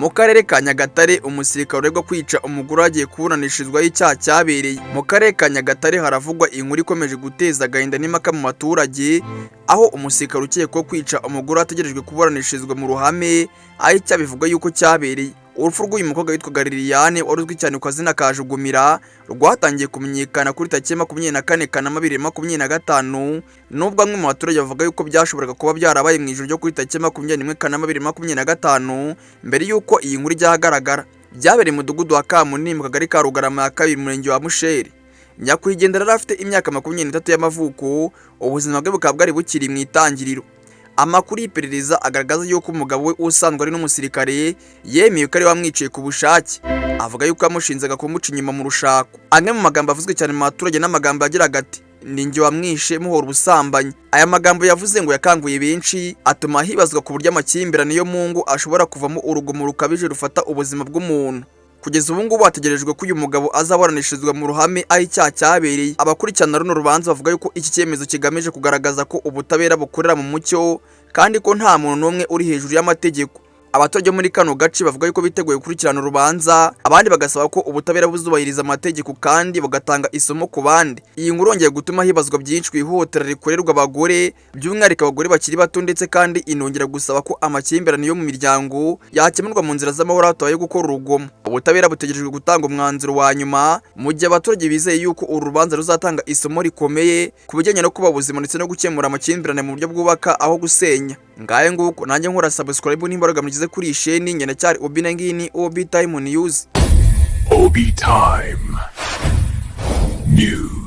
Mu karere ka Nyagatare, umusirikare uregwa kwica umugore agiye kuburanishirizwaho icyaha cyabereye. Mu karere ka Nyagatare haravugwa inkuru ikomeje guteza agahinda n'impaka mu baturage, aho umusirikare ukekwaho kwica umugore ategerejwe kuburanishirizwa mu ruhame aho icyaha bivugwa yuko cyabereye. Urupfu rw'uyu mukobwa witwaga Liliane, wari uzwi cyane ku kazina ka Jugumira, rwatangiye kumenyekana kuri tariki ya 24 Kanama 2025, nubwo bamwe mu baturage bavuga yuko byashoboraga kuba byarabaye mu ijoro ryo kuri tariki ya 21 Kanama 2025, mbere y'uko iyi nkuru ijya ahagaragara. Byabereye mu mudugudu wa Kamunini, mu kagari ka Rugarama ya kabiri, murenge wa Musheri. Nyakwigendera yari afite imyaka 23 y'amavuko, ubuzima bwe bukaba bwari bukiri mu itangiriro. Amakuru y'iperereza agaragaza yuko umugabo we, usanzwe ari n'umusirikare, yemeye ko ari we wamwiciye ku bushake, avuga yuko yamushinzaga kumuca inyuma mu rushako. Amwe mu magambo avuzwe cyane mu baturage n'amagambo yagiraga ati: "Ni njye wamwishe muhora ubusambanyi." Aya magambo yavuze ngo yakanguye benshi, atuma hibazwa ku buryo amakimbirane yo mu ngo ashobora kuvamo urugomo rukabije rufata ubuzima bw'umuntu. Kugeza ubu ngubu hategerejwe ko uyu mugabo azaburanishirizwa mu ruhame aho icyaha cyabereye. Abakurikirana runo rubanza bavuga yuko iki cyemezo kigamije kugaragaza ko ubutabera bukorera mu mucyo kandi ko nta muntu n'umwe uri hejuru y'amategeko. Abaturage bo muri kano gace bavuga yuko biteguye gukurikirana urubanza, abandi bagasaba ko ubutabera buzubahiriza amategeko kandi bugatanga isomo ku bandi. Iyi nkuru yongeye gutuma hibazwa byinshi ku ihohotera rikorerwa abagore, by'umwihariko abagore bakiri bato, ndetse kandi inongera gusaba ko amakimbirane yo mu miryango yakemurwa mu nzira z'amahoro hatabaye gukora urugomo. Ubutabera butegerejwe gutanga umwanzuro wa nyuma, mu gihe abaturage bizeye yuko uru rubanza ruzatanga isomo rikomeye ku bijyanye no kuba ubuzima ndetse no gukemura amakimbirane mu buryo bwubaka aho gusenya. Ngahe nguko, nanjye nkora subscribe n'imbaraga mugize kuri iyi sheni. Njye ndacyari Obi, na ngiyi ni Obi Time News. Obi Time News.